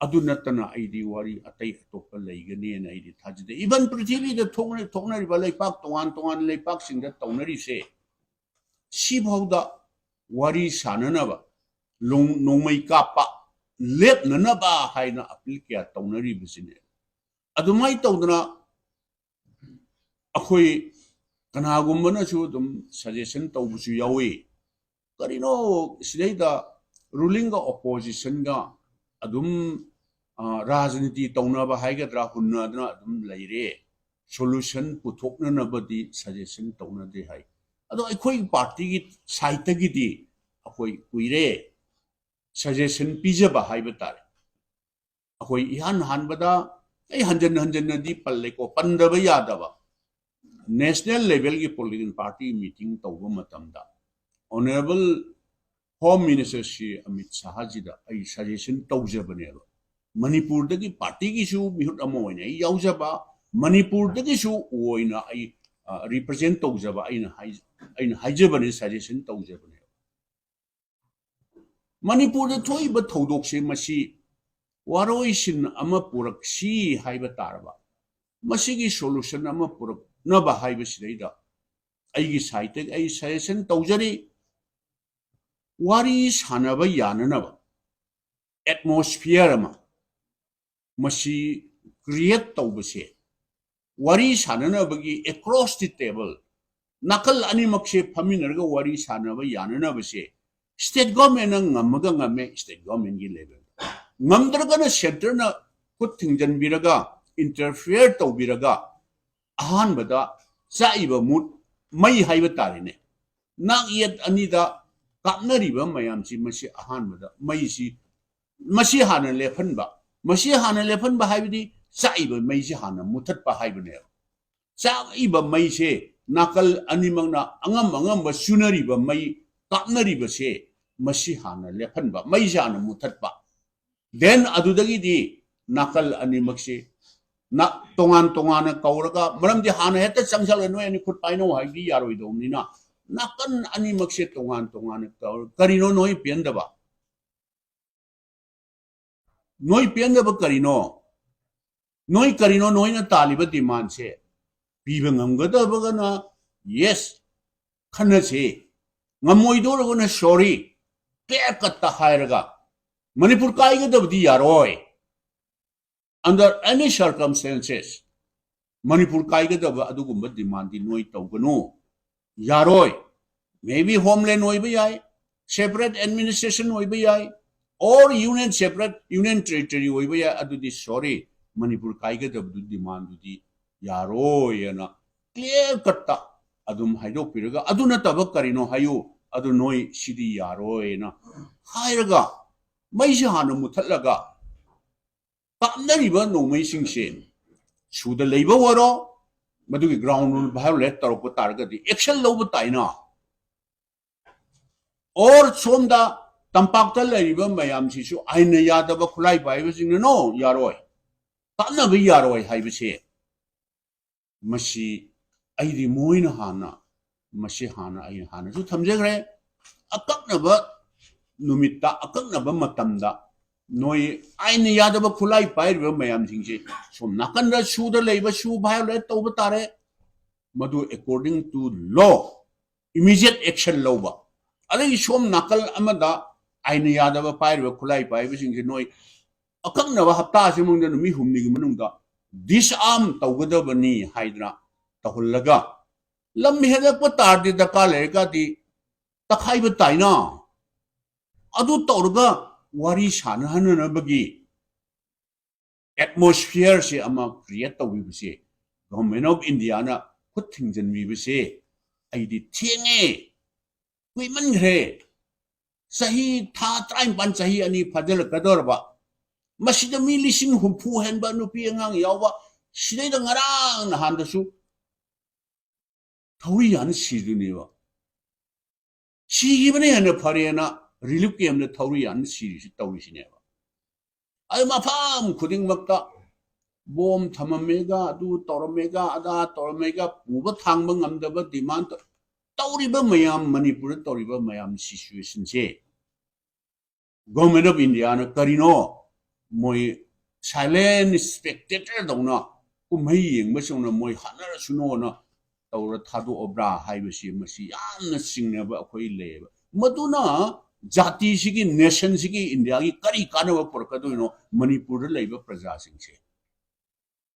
ꯑꯗꯨ ꯅꯠꯇꯅ ꯑꯩꯗꯤ ꯋꯥꯔꯤ ꯑꯇꯩ ꯑꯇꯣꯞꯄ ꯂꯩꯒꯅꯤꯅ ꯑꯩꯗꯤ ꯊꯥꯖꯗꯦ꯫ ꯏꯚꯟ ꯄ꯭ꯔꯤꯊꯤꯕꯤꯗ ꯊꯣꯛꯅ-, ꯊꯣꯛꯅꯔꯤꯕ ꯂꯩꯄꯥꯛ, ꯇꯣꯉꯥꯟ ꯇꯣꯉꯥꯟ ꯂꯩꯄꯥꯛꯁꯤꯡꯗ ꯇꯧꯅꯔꯤꯁꯦ, ꯁꯤꯐꯥꯎꯗ ꯋꯥꯔꯤ ꯁꯥꯟꯅꯅꯕ, ꯂꯣꯡ-, ꯅꯣꯡꯃꯩ ꯀꯥꯞꯄ ꯂꯦꯞꯅꯅꯕ ꯍꯥꯏꯅ ꯑꯄꯤꯜ ꯀꯌꯥ ꯇꯧꯅꯔꯤꯕꯁꯤꯅꯦ꯫ ꯑꯗꯨꯃꯥꯏꯅ ꯇꯧꯗꯅ ꯑꯩꯈꯣꯏ ꯀꯅꯥꯒꯨꯝꯕꯅꯁꯨ ꯑꯗꯨꯝ ꯁꯖꯦꯁꯟ ꯇꯧꯕꯁꯨ ꯌꯥꯎꯏ꯫ ꯀꯔꯤꯅꯣ ꯁꯤꯗꯩꯗ ꯔꯨꯂꯤꯡꯒ ꯑꯣꯄꯣꯖꯤꯁꯟꯒ ꯑꯗꯨꯝ, ꯑ, ꯔꯥꯖꯅꯤꯇꯤ ꯇꯧꯅꯕ ꯍꯥꯏꯒꯗ꯭ꯔꯥ, ꯍꯨꯟꯅꯗꯅ ꯑꯗꯨꯝ ꯂꯩꯔꯦ, ꯁꯣꯂꯨꯁꯟ ꯄꯨꯊꯣꯛꯅꯅꯕꯗꯤ ꯁꯖꯦꯁꯟ ꯇꯧꯅꯗꯦ ꯍꯥꯏ꯫ ꯑꯗꯣ ꯑꯩꯈꯣꯏ ꯄꯥꯔꯇꯤꯒꯤ ꯁꯥꯏꯠꯇꯒꯤꯗꯤ ꯑꯩꯈꯣꯏ ꯀꯨꯏꯔꯦ ꯁꯖꯦꯁꯟ ꯄꯤꯖꯕ ꯍꯥꯏꯕ ꯇꯥꯔꯦ꯫ ꯑꯩꯈꯣꯏ ꯏꯍꯥꯟ ꯍꯥꯟꯕꯗ, ꯑꯩ ꯍꯟꯖꯟ ꯍꯟꯖꯟꯅꯗꯤ ꯄꯜꯂꯦꯀꯣ, ꯄꯟꯗꯕ ꯌꯥꯗꯕ, ꯅꯦꯁꯅꯦꯜ ꯂꯦꯚꯦꯜꯒꯤ ꯄꯣꯂꯤꯇꯤꯀꯦꯜ ꯄꯥꯔꯇꯤ ꯃꯤꯇꯤꯡ ꯇꯧꯕ ꯃꯇꯝꯗ honourable home minister Shri Amit ꯁꯥꯍꯖꯤꯗ ꯑꯩ ꯁꯖꯦꯁꯟ ꯇꯧꯖꯕꯅꯦꯕ꯫ ꯃꯅꯤꯄꯨꯔꯗꯒꯤ ꯄꯥꯔꯇꯤꯒꯤꯁꯨ ꯃꯤꯍꯨꯠ ꯑꯃ ꯑꯣꯏꯅ ꯑꯩ ꯌꯥꯎꯖꯕ, ꯃꯅꯤꯄꯨꯔꯗꯒꯤꯁꯨ ꯑꯣꯏꯅ ꯑꯩ, ꯑ, ꯔꯤꯄ꯭ꯔꯖꯦꯟ ꯇꯧꯖꯕ ꯑꯩꯅ ꯍꯥꯏ-, ꯑꯩꯅ ꯍꯥꯏꯖꯕꯅꯦ, ꯁꯖꯦꯁꯟ ꯇꯧꯖꯕꯅꯦꯕ꯫ ꯃꯅꯤꯄꯨꯔꯗ ꯊꯣꯛꯏꯕ ꯊꯧꯗꯣꯛꯁꯦ ꯃꯁꯤ ꯋꯥꯔꯣꯏꯁꯤꯟ ꯑꯃ ꯄꯨꯔꯛꯁꯤ ꯍꯥꯏꯕ ꯇꯥꯔꯕ, ꯃꯁꯤꯒꯤ ꯁꯣꯂꯨꯁꯟ ꯑꯃ ꯄꯨꯔꯛꯅꯕ ꯍꯥꯏꯕꯁꯤꯗꯩꯗ ꯑꯩꯒꯤ ꯁꯥꯏꯠꯇꯒꯤ ꯑꯩ ꯁꯖꯦꯁꯟ ꯇꯧꯖꯔꯤ꯫ ꯋꯥꯔꯤ ꯁꯥꯟꯅꯕ ꯌꯥꯅꯅꯕ ꯑꯦꯠꯃꯣꯁꯐꯤꯌꯔ ꯑꯃ ꯃꯁꯤ ꯀ꯭ꯔꯤꯌꯦꯠ ꯇꯧꯕꯁꯦ, ꯋꯥꯔꯤ ꯁꯥꯟꯅꯅꯕꯒꯤ across the table, ꯅꯥꯀꯜ ꯑꯅꯤꯃꯛꯁꯦ ꯐꯝꯃꯤꯟꯅꯔꯒ ꯋꯥꯔꯤ ꯁꯥꯟꯅꯕ ꯌꯥꯅꯅꯕꯁꯦ ꯁ꯭ꯇꯦꯠ ꯒꯣꯔꯃꯦꯟꯅ ꯉꯝꯃꯒ ꯉꯝꯃꯦ, ꯁ꯭ꯇꯦꯠ ꯒꯣꯔꯃꯦꯟꯒꯤ ꯂꯦꯚꯦꯜꯗ꯫ ꯉꯝꯗ꯭ꯔꯒꯅ ꯁꯦꯟꯇꯔꯅ ꯈꯨꯠ ꯊꯤꯡꯖꯤꯟꯕꯤꯔꯒ, ꯏꯟꯇꯔꯐꯤꯌꯔ ꯇꯧꯕꯤꯔꯒ, ꯑꯍꯥꯟꯕꯗ ꯆꯥꯛꯏꯕ ꯃꯨꯠ ꯃꯩ ꯍꯥꯏꯕ ꯇꯥꯔꯦꯅꯦ꯫ ꯅꯥꯛ ꯌꯦꯠ ꯑꯅꯤꯗ ꯀꯥꯞꯅꯔꯤꯕ ꯃꯌꯥꯝꯁꯤ, ꯃꯁꯤ ꯑꯍꯥꯟꯕꯗ ꯃꯩꯁꯤ, ꯃꯁꯤ ꯍꯥꯟꯅ ꯂꯦꯞꯍꯟꯕ꯫ ꯃꯁꯤ ꯍꯥꯟꯅ ꯂꯦꯞꯍꯟꯕ ꯍꯥꯏꯕꯗꯤ ꯆꯥꯛꯏꯕ ꯃꯩꯁꯤ ꯍꯥꯟꯅ ꯃꯨꯊꯠꯄ ꯍꯥꯏꯕꯅꯦꯕ꯫ ꯆꯥꯛꯏꯕ ꯃꯩꯁꯦ ꯅꯥꯀꯜ ꯑꯅꯤꯃꯛꯅ ꯑꯉꯝ ꯑꯉꯝꯕ ꯆꯨꯅꯔꯤꯕ ꯃꯩ ꯀꯥꯞꯅꯔꯤꯕꯁꯦ, ꯃꯁꯤ ꯍꯥꯟꯅ ꯂꯦꯞꯍꯟꯕ, ꯃꯩꯁꯦ ꯍꯥꯟꯅ ꯃꯨꯊꯠꯄ꯫ Then ꯑꯗꯨꯗꯒꯤꯗꯤ ꯅꯥꯀꯜ ꯑꯅꯤꯃꯛꯁꯦ ꯅ-, ꯇꯣꯉꯥꯟ ꯇꯣꯉꯥꯟꯅ ꯀꯧꯔꯒ, ꯃꯔꯝꯗꯤ ꯍꯥꯟꯅ ꯍꯦꯛꯇ ꯆꯪꯁꯜꯂꯒ "ꯅꯣꯏ ꯑꯅꯤ ꯈꯨꯠ ꯄꯥꯏꯅꯧ" ꯍꯥꯏꯕꯗꯤ ꯌꯥꯔꯣꯏꯗꯧꯕꯅꯤꯅ, ꯅꯥꯀꯟ ꯑꯅꯤꯃꯛꯁꯦ ꯇꯣꯉꯥꯟ ꯇꯣꯉꯥꯟꯅ ꯀꯧꯔꯒ, "ꯀꯔꯤꯅꯣ ꯅꯣꯏ ꯄꯦꯟꯗꯕ? ꯅꯣꯏ ꯄꯦꯟꯗꯕ ꯀꯔꯤꯅꯣ? ꯅꯣꯏ ꯀꯔꯤꯅꯣ ꯅꯣꯏꯅ ꯇꯥꯜꯂꯤꯕ demandꯁꯦ? ꯄꯤꯕ ꯉꯝꯒꯗꯕꯒꯅ yes, ꯈꯟꯅꯁꯤ, ꯉꯝꯃꯣꯏꯗꯧꯔꯒꯅ sorry, clear cutꯇ ꯍꯥꯏꯔꯒ ꯃꯅꯤꯄꯨꯔ ꯀꯥꯏꯒꯗꯕꯗꯤ ꯌꯥꯔꯣꯏ꯫ Under any circumstances, ꯃꯅꯤꯄꯨꯔ ꯀꯥꯏꯒꯗꯕ ꯑꯗꯨꯒꯨꯝꯕ demandꯗꯤ ꯅꯣꯏ ꯇꯧꯒꯅꯨ, ꯌꯥꯔꯣꯏ꯫ Maybe homeland ꯑꯣꯏꯕ ꯌꯥꯏ, separate administration ꯑꯣꯏꯕ ꯌꯥꯏ, or union, separate union territory ꯑꯣꯏꯕ ꯌꯥꯏ, ꯑꯗꯨꯗꯤ sorry, ꯃꯅꯤꯄꯨꯔ ꯀꯥꯏꯒꯗꯕꯗꯨ demandꯗꯨꯗꯤ ꯌꯥꯔꯣꯏꯅ clear cutꯇ ꯑꯗꯨꯝ ꯍꯥꯏꯗꯣꯛꯄꯤꯔꯒ, "ꯑꯗꯨ ꯅꯠꯇꯕ ꯀꯔꯤꯅꯣ ꯍꯥꯏꯌꯨ, ꯑꯗꯨ ꯅꯣꯏ ꯁꯤꯗꯤ ꯌꯥꯔꯣꯏꯅ" ꯍꯥꯏꯔꯒ, ꯃꯩꯁꯤ ꯍꯥꯟꯅ ꯃꯨꯊꯠꯂꯒ, ꯀꯥꯞꯅꯔꯤꯕ ꯅꯣꯡꯃꯩꯁꯤꯡꯁꯦ ꯁꯨꯗ ꯂꯩꯕ ꯑꯣꯏꯔꯣ, ꯃꯗꯨꯒꯤ ground rule violate ꯇꯧꯔꯛꯄ ꯇꯥꯔꯒꯗꯤ action ꯂꯧꯕ ꯇꯥꯏꯅ꯫ Or ꯁꯣꯝꯗ ꯇꯝꯄꯥꯛꯇ ꯂꯩꯔꯤꯕ ꯃꯌꯥꯝꯁꯤꯁꯨ ꯑꯥꯏꯟꯅ ꯌꯥꯗꯕ ꯈꯨꯠꯂꯥꯏ ꯄꯥꯏꯕꯁꯤꯡꯅ, "No, ꯌꯥꯔꯣꯏ, ꯀꯥꯞꯅꯕ ꯌꯥꯔꯣꯏ" ꯍꯥꯏꯕꯁꯦ, ꯃꯁꯤ ꯑꯩꯗꯤ ꯃꯣꯏꯅ ꯍꯥꯟꯅ, ꯃꯁꯤ ꯍꯥꯟꯅ ꯑꯩ ꯍꯥꯟꯅꯁꯨ ꯊꯝꯖꯈ꯭ꯔꯦ꯫ ꯑꯀꯛꯅꯕ ꯅꯨꯃꯤꯠꯇ, ꯑꯀꯛꯅꯕ ꯃꯇꯝꯗ ꯅꯣꯏ ꯑꯥꯏꯟꯅ ꯌꯥꯗꯕ ꯈꯨꯠꯂꯥꯏ ꯄꯥꯏꯔꯤꯕ ꯃꯌꯥꯝꯁꯤꯡꯁꯦ ꯁꯣꯝ ꯅꯥꯀꯟꯗ ꯁꯨꯗ ꯂꯩꯕ ꯁꯨ violate ꯇꯧꯕ ꯇꯥꯔꯦ, ꯃꯗꯨ according to law immediate action ꯂꯧꯕ꯫ ꯑꯗꯒꯤ ꯁꯣꯝ ꯅꯥꯀꯜ ꯑꯃꯗ ꯑꯥꯏꯟꯅ ꯌꯥꯗꯕ ꯄꯥꯏꯔꯤꯕ ꯈꯨꯠꯂꯥꯏ ꯄꯥꯏꯕꯁꯤꯡꯁꯦ ꯅꯣꯏ ꯑꯀꯛꯅꯕ ꯍꯞꯇꯥ ꯑꯁꯤ ꯃꯅꯨꯡꯗ, ꯅꯨꯃꯤꯠ ꯍꯨꯝꯅꯤꯒꯤ ꯃꯅꯨꯡꯗ disarm ꯇꯧꯒꯗꯕꯅꯤ ꯍꯥꯏꯗꯅ ꯇꯧꯍꯜꯂꯒ, ꯂꯝ ꯍꯦꯜꯂꯛꯄ ꯇꯥꯔꯗꯤ, ꯗꯔꯀꯥꯔ ꯂꯩꯔꯒꯗꯤ ꯇꯛꯈꯥꯏꯕ ꯇꯥꯏꯅ꯫ ꯑꯗꯨ ꯇꯧꯔꯒ ꯋꯥꯔꯤ ꯁꯥꯟꯅꯍꯟꯅꯅꯕꯒꯤ atmosphereꯁꯦ ꯑꯃ create ꯇꯧꯕꯤꯕꯁꯦ, Government of Indiaꯅ ꯈꯨꯠ ꯊꯤꯡꯖꯤꯟꯕꯤꯕꯁꯦ ꯑꯩꯗꯤ ꯊꯦꯡꯉꯦ, ꯀꯨꯏꯃꯟꯈ꯭ꯔꯦ꯫ ꯆꯍꯤ ꯊꯥ ꯇꯔꯥꯅꯤꯄꯥꯟ, ꯆꯍꯤ ꯑꯅꯤ ꯐꯥꯖꯤꯜꯂꯛꯀꯗꯧꯔꯕ, ꯃꯁꯤꯗ ꯃꯤ ꯂꯤꯁꯤꯡ ꯍꯨꯝꯐꯨ ꯍꯦꯟꯕ ꯅꯨꯄꯤ ꯑꯉꯥꯡ ꯌꯥꯎꯕ, ꯁꯤꯗꯩꯗ ꯉꯔꯥꯡ ꯅꯍꯥꯟꯗꯁꯨ ꯊꯧꯔꯤ ꯌꯥꯟ ꯁꯤꯗꯨꯅꯦꯕ꯫ ꯁꯤꯈꯤꯕꯅ ꯍꯦꯟꯅ ꯐꯔꯦꯅ ꯔꯤꯂꯤꯐ ꯀꯦꯝꯗ ꯊꯧꯔꯤ ꯌꯥꯟ ꯁꯤꯔꯤꯁꯤ ꯇꯧꯔꯤꯁꯤꯅꯦꯕ꯫ ꯑꯗꯨ ꯃꯐꯝ ꯈꯨꯗꯤꯡꯃꯛꯇ ꯕꯣꯝ ꯊꯝꯃꯝꯃꯦꯒ, ꯑꯗꯨ ꯇꯧꯔꯝꯃꯦꯒ, ꯑꯗꯥ ꯇꯧꯔꯝꯃꯦꯒ, ꯄꯨꯕ ꯊꯥꯡꯕ ꯉꯝꯗꯕ ꯗꯤꯃꯥꯟ ꯇꯧ-, ꯇꯧꯔꯤꯕ ꯃꯌꯥꯝ, ꯃꯅꯤꯄꯨꯔꯗ ꯇꯧꯔꯤꯕ ꯃꯌꯥꯝ ꯁꯤꯆꯨꯋꯦꯁꯟꯁꯦ Government of Indiaꯅ ꯀꯔꯤꯅꯣ, ꯃꯣꯏ silent spectator ꯗꯧꯅ, ꯀꯨꯝꯍꯩ ꯌꯦꯡꯕꯁꯤꯡꯅ ꯃꯣꯏ ꯍꯥꯠꯅꯔꯁꯅꯣꯅ ꯇꯧꯔ ꯊꯥꯗꯣꯛꯑꯕ꯭ꯔꯥ ꯍꯥꯏꯕꯁꯤ, ꯃꯁꯤ ꯌꯥꯝꯅ ꯆꯤꯡꯅꯕ ꯑꯩꯈꯣꯏ ꯂꯩꯌꯦꯕ꯫ ꯃꯗꯨꯅ ꯖꯥꯇꯤꯁꯤꯒꯤ, ꯅꯦꯁꯟꯁꯤꯒꯤ, ꯏꯟꯗꯤꯌꯥꯒꯤ ꯀꯔꯤ ꯀꯥꯟꯅꯕ ꯄꯨꯔꯛꯀꯗꯣꯏꯅꯣ ꯃꯅꯤꯄꯨꯔꯗ ꯂꯩꯕ ꯄ꯭ꯔꯖꯥꯁꯤꯡꯁꯦ?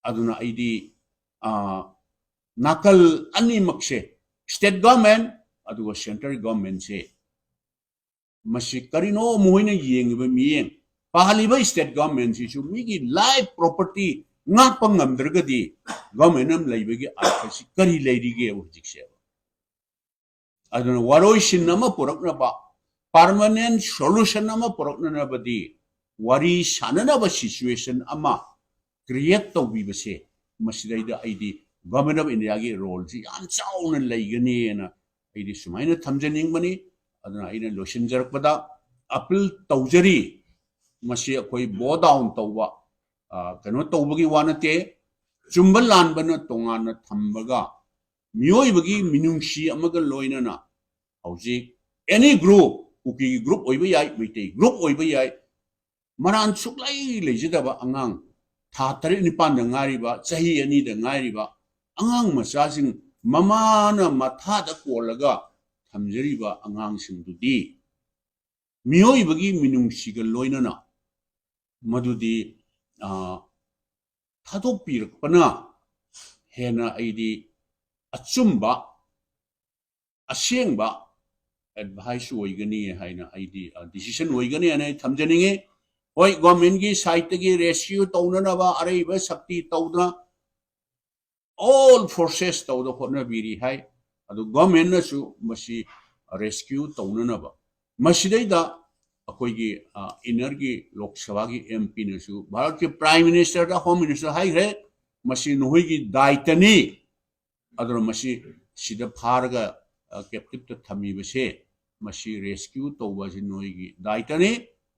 ꯑꯗꯨꯅ ꯑꯩꯗꯤ, ꯑ, ꯅꯥꯀꯜ ꯑꯅꯤꯃꯛꯁꯦ, state government ꯑꯗꯨꯒ central governmentꯁꯦ, ꯃꯁꯤ ꯀꯔꯤꯅꯣ ꯃꯈꯣꯏꯅ ꯌꯦꯡꯉꯤꯕ ꯃꯤꯠꯌꯦꯡ? ꯄꯥꯜꯂꯤꯕ state governmentꯁꯤꯁꯨ ꯃꯤꯒꯤ life property ꯉꯥꯛꯄ ꯉꯝꯗ꯭ꯔꯒꯗꯤ government ꯑꯃ ꯂꯩꯕꯒꯤ ꯑꯔꯊꯁꯤ ꯀꯔꯤ ꯂꯩꯔꯤꯒꯦ ꯍꯧꯖꯤꯛꯁꯦ? ꯑꯗꯨꯅ ꯋꯥꯔꯣꯏꯁꯤꯟ ꯑꯃ ꯄꯨꯔꯛꯅꯕ, permanent solution ꯑꯃ ꯄꯨꯔꯛꯅꯅꯕꯗꯤ ꯋꯥꯔꯤ ꯁꯥꯟꯅꯅꯕ situation ꯑꯃ create ꯇꯧꯕꯤꯕꯁꯦ, ꯃꯁꯤꯗꯩꯗ ꯑꯩꯗꯤ Government of Indiaꯒꯤ roleꯁꯤ ꯌꯥꯝ ꯆꯥꯎꯅ ꯂꯩꯒꯅꯤꯅ ꯑꯩꯗꯤ ꯁꯨꯃꯥꯏꯅ ꯊꯝꯖꯅꯤꯡꯕꯅꯤ꯫ ꯑꯗꯨꯅ ꯑꯩꯅ ꯂꯣꯏꯁꯤꯟꯖꯔꯛꯄꯗ appeal ꯇꯧꯖꯔꯤ, ꯃꯁꯤ ꯑꯩꯈꯣꯏ bow down ꯇꯧꯕ, ꯑ, ꯀꯩꯅꯣ ꯇꯧꯕꯒꯤ ꯋꯥ ꯅꯠꯇꯦ꯫ ꯆꯨꯝꯕ ꯂꯥꯟꯕꯅ ꯇꯣꯉꯥꯟꯅ ꯊꯝꯕꯒ, ꯃꯤꯑꯣꯏꯕꯒꯤ ꯃꯤꯅꯨꯡꯁꯤ ꯑꯃꯒ ꯂꯣꯏꯅꯅ ꯍꯧꯖꯤꯛ any group, ꯀꯨꯀꯤꯒꯤ group ꯑꯣꯏꯕ ꯌꯥꯏ, ꯃꯩꯇꯩ group ꯑꯣꯏꯕ ꯌꯥꯏ, ꯃꯔꯥꯟ ꯁꯨꯛꯂꯩ ꯂꯩꯖꯗꯕ ꯑꯉꯥꯡ, ꯊꯥ ꯇꯔꯦꯠ ꯅꯤꯄꯥꯟꯗ ꯉꯥꯏꯔꯤꯕ, ꯆꯍꯤ ꯑꯅꯤꯗ ꯉꯥꯏꯔꯤꯕ ꯑꯉꯥꯡ ꯃꯆꯥꯁꯤꯡ, ꯃꯃꯥꯅ ꯃꯊꯥꯗ ꯀꯣꯜꯂꯒ ꯊꯝꯖꯔꯤꯕ ꯑꯉꯥꯡꯁꯤꯡꯗꯨꯗꯤ ꯃꯤꯑꯣꯏꯕꯒꯤ ꯃꯤꯅꯨꯡꯁꯤꯒ ꯂꯣꯏꯅꯅ ꯃꯗꯨꯗꯤ, ꯑ, ꯊꯥꯗꯣꯛꯄꯤꯔꯛꯄꯅ ꯍꯦꯟꯅ ꯑꯩꯗꯤ ꯑꯆꯨꯝꯕ, ꯑꯁꯦꯡꯕ advice ꯑꯣꯏꯒꯅꯤ ꯍꯥꯏꯅ ꯑꯩꯗꯤ, ꯑ, decision ꯑꯣꯏꯒꯅꯤ ꯍꯥꯏꯅ ꯑꯩ ꯊꯝꯖꯅꯤꯡꯉꯤ꯫ ꯍꯣꯏ, governmentꯀꯤ sideꯇꯒꯤ rescue ꯇꯧꯅꯅꯕ ꯑꯔꯩꯕ ꯁꯛꯇꯤ ꯇꯧꯗꯅ all forces ꯇꯧꯗ ꯍꯣꯠꯅꯕꯤꯔꯤ ꯍꯥꯏ꯫ ꯑꯗꯨ governmentꯅꯁꯨ ꯃꯁꯤ rescue ꯇꯧꯅꯅꯕ ꯃꯁꯤꯗꯩꯗ ꯑꯩꯈꯣꯏꯒꯤ ꯏꯟꯅꯔꯒꯤ ꯂꯣꯛ ꯁꯚꯥꯒꯤ ꯑꯦꯝ ꯄꯤꯅꯁꯨ ꯚꯥꯔꯠꯀꯤ ꯄ꯭ꯔꯥꯏꯝ ꯃꯤꯅꯤꯁꯇꯔꯗ, ꯍꯣꯝ ꯃꯤꯅꯤꯁꯇꯔ ꯍꯥꯏꯈ꯭ꯔꯦ, ꯃꯁꯤ ꯅꯈꯣꯏꯒꯤ ꯗꯥꯏꯇꯅꯤ꯫ ꯑꯗꯨꯅ ꯃꯁꯤ ꯁꯤꯗ ꯐꯥꯔꯒ ꯀꯦꯞꯇꯤꯞꯇ ꯊꯝꯃꯤꯕꯁꯦ, ꯃꯁꯤ ꯔꯦꯁꯀ꯭ꯌꯨ ꯇꯧꯕ ꯑꯁꯤ ꯅꯣꯏꯒꯤ ꯗꯥꯏꯇꯅꯤ꯫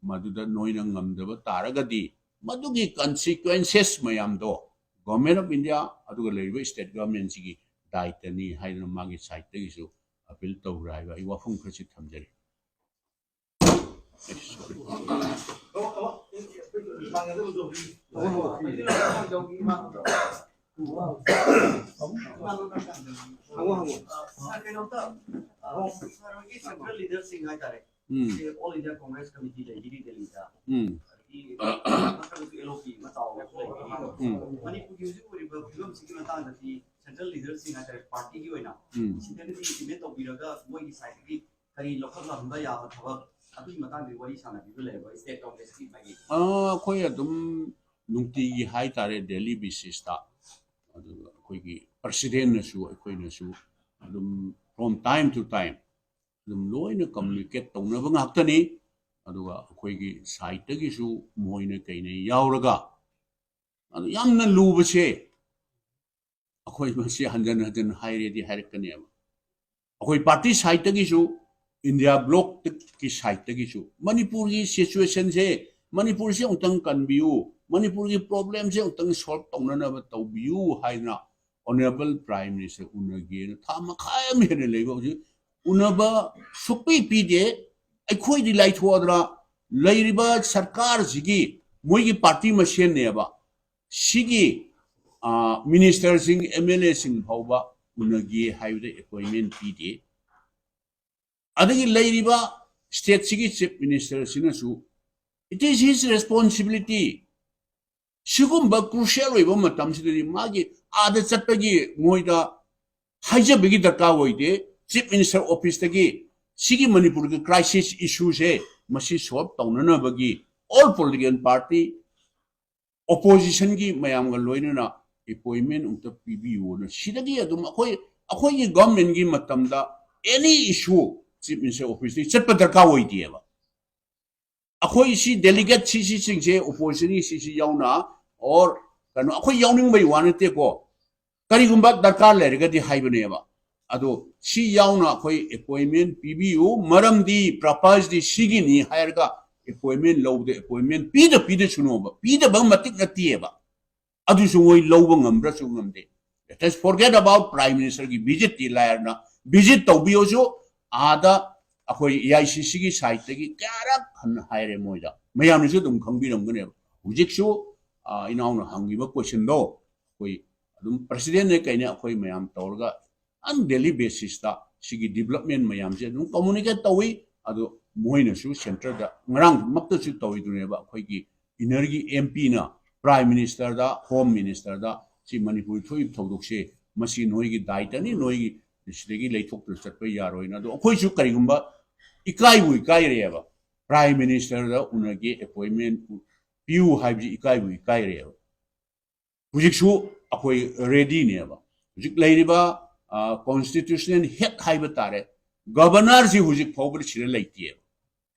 ꯃꯗꯨꯗ ꯅꯣꯏꯅ ꯉꯝꯗꯕ ꯇꯥꯔꯒꯗꯤ ꯃꯗꯨꯒꯤ ꯀꯟꯁꯤꯀ꯭ꯋꯦꯟꯁꯦꯁ ꯃꯌꯥꯝꯗꯣ ꯒꯣꯔꯃꯦꯟ ꯑꯣꯐ ꯏꯟꯗꯤꯌꯥ ꯑꯗꯨꯒ ꯂꯩꯔꯤꯕ ꯁ꯭ꯇꯦꯠ ꯒꯣꯔꯃꯦꯟꯁꯤꯒꯤ ꯗꯥꯏꯇꯅꯤ ꯍꯥꯏꯗꯅ ꯃꯥꯒꯤ ꯁꯥꯏꯠꯇꯒꯤꯁꯨ ꯑꯄꯤꯜ ꯇꯧꯈ꯭ꯔꯦ ꯍꯥꯏꯕ ꯑꯩ ꯋꯥꯐꯝ ꯈꯔꯁꯤ ꯊꯝꯖꯔꯤ꯫ ꯀꯩꯅꯣꯝꯇ ꯁꯥꯔ ꯍꯣꯏꯒꯤ ꯁꯦꯟꯇ꯭ꯔꯦꯜ ꯂꯤꯗꯔꯁꯤꯡ ꯍꯥꯏꯇꯥꯔꯦ, ꯎꯝ, ꯑꯣꯜ ꯏꯟꯗꯤꯌꯥ ꯀꯣꯡꯒ꯭ꯔꯦꯁ ꯀꯃꯤꯇꯤ ꯂꯩꯔꯤꯗꯤ ꯗꯦꯜꯂꯤꯗ, ꯎꯝ, ꯑꯗꯒꯤ ꯃꯊꯪꯗꯁꯨ ꯑꯦꯜ ꯑꯣ ꯄꯤ ꯑꯃ ꯆꯥꯎꯕ ꯑꯃꯁꯨ ꯂꯩꯔꯤ꯫ ꯎꯝ, ꯃꯅꯤꯄꯨꯔꯒꯤ ꯍꯧꯖꯤꯛ ꯑꯣꯏꯔꯤꯕ ꯐꯤꯕꯝꯁꯤꯒꯤ ꯃꯇꯥꯡꯗꯗꯤ ꯁꯦꯟꯇ꯭ꯔꯦꯜ ꯂꯤꯗꯔꯁꯤꯡ ꯍꯥꯏꯇꯥꯔꯦ, ꯄꯥꯔꯇꯤꯒꯤ ꯑꯣꯏꯅ, ꯎꯝ, ꯁꯤꯗꯒꯗꯤ ꯏꯟꯇꯤꯃꯦꯠ ꯇꯧꯕꯤꯔꯒ ꯃꯣꯏꯒꯤ ꯁꯥꯏꯠꯇꯒꯤ ꯀꯔꯤ ꯂꯧꯈꯠꯂꯝꯕ ꯌꯥꯕ ꯊꯕꯛ ꯑꯗꯨꯒꯤ ꯃꯇꯥꯡꯗ ꯋꯥꯔꯤ ꯁꯥꯟꯅꯕꯤꯕ ꯂꯩꯔꯕ ꯁ꯭ꯇꯦꯠ ꯀꯣꯡꯒ꯭ꯔꯦꯁꯀꯤ ꯃꯥꯒꯤ? ꯑ, ꯑꯩꯈꯣꯏ ꯑꯗꯨꯝ ꯅꯨꯡꯇꯤꯒꯤ ꯍꯥꯏꯇꯥꯔꯦ, ꯗꯦꯂꯤ ꯕꯦꯁꯤꯁꯇ, ꯑꯗꯨꯒ ꯑꯩꯈꯣꯏꯒꯤ ꯄ꯭ꯔꯁꯤꯗꯦꯟꯅꯁꯨ ꯑꯩꯈꯣꯏꯅꯁꯨ ꯑꯗꯨꯝ from time to time ꯑꯗꯨꯝ ꯂꯣꯏꯅ ꯀꯝꯃꯨꯅꯤꯀꯦꯠ ꯇꯧꯅꯕ ꯉꯥꯛꯇꯅꯤ꯫ ꯑꯗꯨꯒ ꯑꯩꯈꯣꯏꯒꯤ ꯁꯥꯏꯠꯇꯒꯤꯁꯨ ꯃꯣꯏꯅ ꯀꯩꯅ ꯌꯥꯎꯔꯒ, ꯑꯗꯨ ꯌꯥꯝꯅ ꯂꯨꯕꯁꯦ ꯑꯩꯈꯣꯏ ꯃꯁꯤ ꯍꯟꯖꯟ ꯍꯟꯖꯟ ꯍꯥꯏꯔꯦꯗꯤ ꯍꯥꯏꯔꯛꯀꯅꯦꯕ꯫ ꯑꯩꯈꯣꯏ ꯄꯥꯔꯇꯤ ꯁꯥꯏꯠꯇꯒꯤꯁꯨ, ꯏꯟꯗꯤꯌꯥ ꯕ꯭ꯂꯣꯛꯀꯤ ꯁꯥꯏꯠꯇꯒꯤꯁꯨ ꯃꯅꯤꯄꯨꯔꯒꯤ ꯁꯤꯆꯨꯋꯦꯁꯟꯁꯦ, ꯃꯅꯤꯄꯨꯔꯁꯦ ꯑꯃꯨꯛꯇꯪ ꯀꯟꯕꯤꯌꯨ, ꯃꯅꯤꯄꯨꯔꯒꯤ ꯄ꯭ꯔꯣꯕ꯭ꯂꯦꯝꯁꯦ ꯑꯃꯨꯛꯇꯪ ꯁꯣꯜꯕ ꯇꯧꯅꯅꯕ ꯇꯧꯕꯤꯌꯨ ꯍꯥꯏꯗꯅ ꯑꯣꯅꯔꯦꯕꯜ ꯄ꯭ꯔꯥꯏꯝ ꯃꯤꯅꯤꯁꯇꯔ ꯎꯅꯒꯦꯅ ꯊꯥ ꯃꯈꯥꯏ ꯑꯃ ꯍꯦꯟꯅ ꯂꯩꯕ ꯍꯧꯖꯤꯛ ꯎꯅꯕ ꯁꯨꯛꯄꯤ ꯄꯤꯗꯦ꯫ ꯑꯩꯈꯣꯏꯗꯤ ꯂꯥꯏꯊꯣꯛꯑꯗꯅ ꯂꯩꯔꯤꯕ ꯁꯔꯀꯥꯔꯁꯤꯒꯤ ꯃꯣꯏꯒꯤ ꯄꯥꯔꯇꯤ ꯃꯁꯦꯟꯅꯦꯕ꯫ ꯁꯤꯒꯤ ꯃꯤꯅꯤꯁꯇꯔꯁꯤꯡ, ꯑꯦꯝ ꯑꯦꯜ ꯑꯦꯁꯤꯡ ꯐꯥꯎꯕ ꯎꯅꯒꯦ ꯍꯥꯏꯕꯗ ꯑꯦꯄꯣꯏꯟꯃꯦꯟ ꯄꯤꯗꯦ꯫ ꯑꯗꯒꯤ ꯂꯩꯔꯤꯕ ꯁ꯭ꯇꯦꯠꯁꯤꯒꯤ chief ꯃꯤꯅꯤꯁꯇꯔꯁꯤꯅꯁꯨ, it is his responsibility, ꯁꯤꯒꯨꯝꯕ ꯀ꯭ꯔꯨꯁꯤꯌꯦꯜ ꯑꯣꯏꯕ ꯃꯇꯝꯁꯤꯗꯗꯤ ꯃꯥꯒꯤ ꯑꯥꯗ ꯆꯠꯄꯒꯤ ꯃꯣꯏꯗ ꯍꯥꯏꯖꯕꯒꯤ ꯗꯔꯀꯥꯔ ꯑꯣꯏꯗꯦ꯫ ꯆꯤꯐ ꯃꯤꯅꯤꯁꯇꯔ ꯑꯣꯐꯤꯁꯇꯒꯤ ꯁꯤꯒꯤ ꯃꯅꯤꯄꯨꯔꯒꯤ ꯀ꯭ꯔꯥꯏꯁꯤꯁ ꯏꯁꯨꯁꯦ ꯃꯁꯤ ꯁꯣꯜꯕ ꯇꯧꯅꯅꯕꯒꯤ ꯑꯣꯜ ꯄꯣꯂꯤꯇꯤꯀꯦꯜ ꯄꯥꯔꯇꯤ ꯑꯣꯄꯣꯖꯤꯁꯟꯒꯤ ꯃꯌꯥꯝꯒ ꯂꯣꯏꯅꯅ ꯑꯦꯄꯣꯏꯟꯃꯦꯟ ꯑꯃꯨꯛꯇ ꯄꯤꯕꯤꯌꯨꯅ ꯁꯤꯗꯒꯤ ꯑꯗꯨꯝ ꯑꯩꯈꯣꯏ, ꯑꯩꯈꯣꯏꯒꯤ ꯒꯚꯔꯟꯃꯦꯟꯒꯤ ꯃꯇꯝꯗ ꯑꯦꯅꯤ ꯏꯁꯨ Chief Minister Office ꯇꯒꯤ ꯆꯠꯄ ꯗꯔꯀꯥꯔ ꯑꯣꯏꯗꯦꯕ꯫ ꯑꯩꯈꯣꯏ ꯁꯤ delegate ꯁꯤ ꯁꯤꯁꯤꯡꯁꯦ opposition ꯒꯤ ꯁꯤ ꯁꯤ ꯌꯥꯎꯅ, or ꯀꯩꯅꯣ, ꯑꯩꯈꯣꯏ ꯌꯥꯎꯅꯤꯡꯕꯩ ꯋꯥ ꯅꯠꯇꯦꯀꯣ, ꯀꯔꯤꯒꯨꯝꯕ ꯗꯔꯀꯥꯔ ꯂꯩꯔꯒꯗꯤ ꯍꯥꯏꯕꯅꯦꯕ꯫ ꯑꯗꯣ ꯁꯤ ꯌꯥꯎꯅ ꯑꯩꯈꯣꯏ appointment ꯄꯤꯕꯤꯌꯨ, ꯃꯔꯝꯗꯤ purpose ꯗꯤ ꯁꯤꯒꯤꯅꯤ ꯍꯥꯏꯔꯒ appointment ꯂꯧꯕꯗ appointment ꯄꯤꯗ ꯄꯤꯗꯁꯨꯅꯣꯕ, ꯄꯤꯗꯕ ꯃꯇꯤꯛ ꯅꯠꯇꯦꯕ꯫ ꯑꯗꯨꯁꯨ ꯃꯣꯏ ꯂꯧꯕ ꯉꯝꯕ꯭ꯔꯁꯨ ꯉꯝꯗꯦ꯫ Let us forget about Prime Minister ꯒꯤ visit ꯇꯤ ꯂꯥꯏꯔꯅ, visit ꯇꯧꯕꯤꯌꯣꯁꯨ ꯑꯥꯗ ꯑꯩꯈꯣꯏ A I C C ꯒꯤ side ꯇꯒꯤ ꯀꯌꯥꯔꯛ ꯍꯟꯅ ꯍꯥꯏꯔꯦ ꯃꯣꯏꯗ, ꯃꯌꯥꯝꯅꯁꯨ ꯑꯗꯨꯝ ꯈꯪꯕꯤꯔꯝꯒꯅꯦꯕ꯫ ꯍꯧꯖꯤꯛꯁꯨ, ꯑ, ꯏꯅꯥꯎꯅ ꯍꯪꯉꯤꯕ question ꯗꯣ ꯑꯩꯈꯣꯏ ꯑꯗꯨꯝ President ꯅꯦ ꯀꯩꯅꯦ ꯑꯩꯈꯣꯏ ꯃꯌꯥꯝ ꯇꯧꯔꯒ on daily basis ꯇ ꯁꯤꯒꯤ development ꯃꯌꯥꯝꯁꯦ ꯑꯗꯨꯝ communicate ꯇꯧꯏ꯫ ꯑꯗꯣ ꯃꯣꯏꯅꯁꯨ centre ꯗ ꯉꯔꯥꯡꯃꯛꯇꯁꯨ ꯇꯧꯔꯤꯗꯨꯅꯦꯕ, ꯑꯩꯈꯣꯏꯒꯤ inner ꯒꯤ M P ꯅ Prime Minister ꯗ, Home Minister ꯗ ꯁꯤ ꯃꯅꯤꯄꯨꯔ ꯊꯣꯛꯏꯕ ꯊꯧꯗꯣꯛꯁꯦ ꯃꯁꯤ ꯅꯣꯏꯒꯤ ꯗꯥꯏꯇꯅꯤ, ꯅꯣꯏꯒꯤ ꯁꯤꯗꯒꯤ ꯂꯩꯊꯣꯛꯇꯅ ꯆꯠꯄ ꯌꯥꯔꯣꯏꯅ꯫ ꯑꯗꯣ ꯑꯩꯈꯣꯏꯁꯨ ꯀꯔꯤꯒꯨꯝꯕ ꯏꯀꯥꯏꯕꯨ ꯏꯀꯥꯏꯔꯦꯕ, Prime Minister ꯗ ꯎꯅꯒꯦ appointment ꯄꯤꯌꯨ ꯍꯥꯏꯕꯁꯤ ꯏꯀꯥꯏꯕꯨ ꯏꯀꯥꯏꯔꯦꯕ꯫ ꯍꯧꯖꯤꯛꯁꯨ ꯑꯩꯈꯣꯏ ready ꯅꯦꯕ꯫ ꯍꯧꯖꯤꯛ ꯂꯩꯔꯤꯕ, ꯑ, constitutional head ꯍꯥꯏꯕ ꯇꯥꯔꯦ, Governor ꯁꯤ ꯍꯧꯖꯤꯛ ꯐꯥꯎꯕꯗ ꯁꯤꯗ ꯂꯩꯇꯦꯕ꯫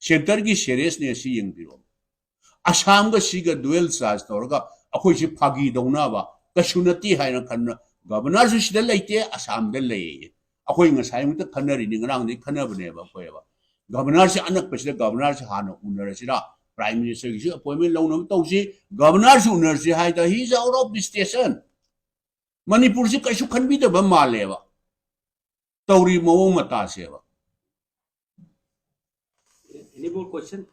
Centre ꯒꯤ seriousness ꯁꯤ ꯌꯦꯡꯕꯤꯔꯣ꯫ ꯑꯁꯥꯝꯒ ꯁꯤꯒ dual charge ꯇꯧꯔꯒ ꯑꯩꯈꯣꯏꯁꯤ ꯐꯥꯒꯤ ꯇꯧꯅꯕ ꯀꯩꯁꯨ ꯅꯠꯇꯦ ꯍꯥꯏꯅ ꯈꯟꯅ, Governor ꯁꯨ ꯁꯤꯗ ꯂꯩꯇꯦ, ꯑꯁꯥꯝꯗ ꯂꯩꯌꯦ꯫ ꯑꯩꯈꯣꯏ ꯉꯁꯥꯏꯃꯨꯛꯇ ꯈꯟꯅꯔꯤꯅꯤ, ꯉꯔꯥꯡꯗꯒꯤ ꯈꯟꯅꯕꯅꯦꯕ ꯑꯩꯈꯣꯏꯕ꯫ Governor ꯁꯦ ꯑꯅꯛꯄꯁꯤꯗ Governor ꯁꯦ ꯍꯥꯟꯅ ꯎꯅꯔꯁꯤꯔꯥ, Prime Minister ꯒꯤꯁꯨ appointment ꯂꯧꯅꯕ ꯇꯧꯁꯤ, Governor ꯁꯨ ꯎꯅꯔꯁꯤ ꯍꯥꯏꯗ he is out of the station꯫ ꯃꯅꯤꯄꯨꯔꯁꯤ ꯀꯩꯁꯨ ꯈꯟꯕꯤꯗꯕ ꯃꯥꯜꯂꯦꯕ ꯇꯧꯔꯤ ꯃꯑꯣꯡ ꯃꯇꯥꯁꯦꯕ꯫ Any more question?